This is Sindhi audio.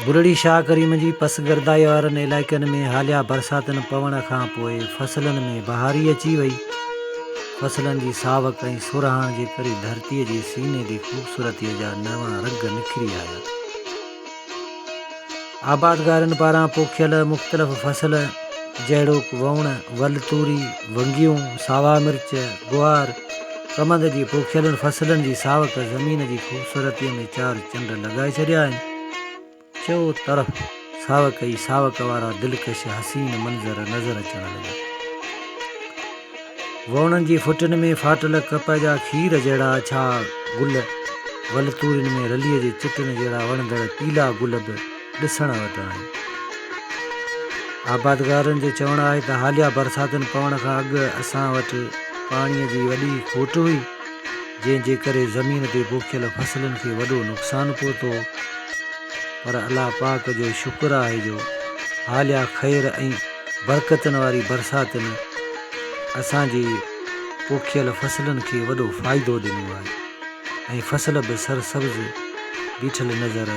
بلڙي شاهه ڪريم جي پسگردائي وارن علائقن ۾ حاليه برساتن پوڻ کان پوء فصلن ۾ بهاري اچي وئي. فصلن جي ساوڪ ۽ سرهاڻ جي ڪري ڌرتيء جي سيني تي خوبصورتيء جا نوان رنگ نکري آيا. آبادگارن پاران پوکيل مختلف فصل جهڙوڪ ووڻ، ول توري، ونگيون، ساوا مرچ، گوار، ڪمند جي پوکيل فصلن جي ساوڪ زمين جي خوبصورتيء ۾ چار چنڊ لڳائي ڇڏيا آهن. چئو طرف ساوڪ ئي ساوڪ وارا دلڪش حسين منظر نظر اچڻ لڳا. ووڻن جي ڦٽن ۾ ڦاٽل ڪپهه جا کير جهڙا اڇا گل، ول تورين ۾ رليء جي چٽن جهڙا وڻندڙ پيلا گل به ڏسڻ وٽ آهن. آبادگارن جو چوڻ آهي ته حاليه برساتن پوڻ کان اڳ اسان وٽ پاڻيء جي وڏي کوٽ هئي، جنهن جي ڪري زمين تي پوکيل فصلن کي وڏو نقصان پهتو پر الله پاڪ جو شڪر آهي جو حاليه خير ۽ برڪتن واري برساتن اسان جي پوکيل فصلن کي وڏو فائدو ڏنو آهي ۽ فصل به سرسبز بيٺل نظر.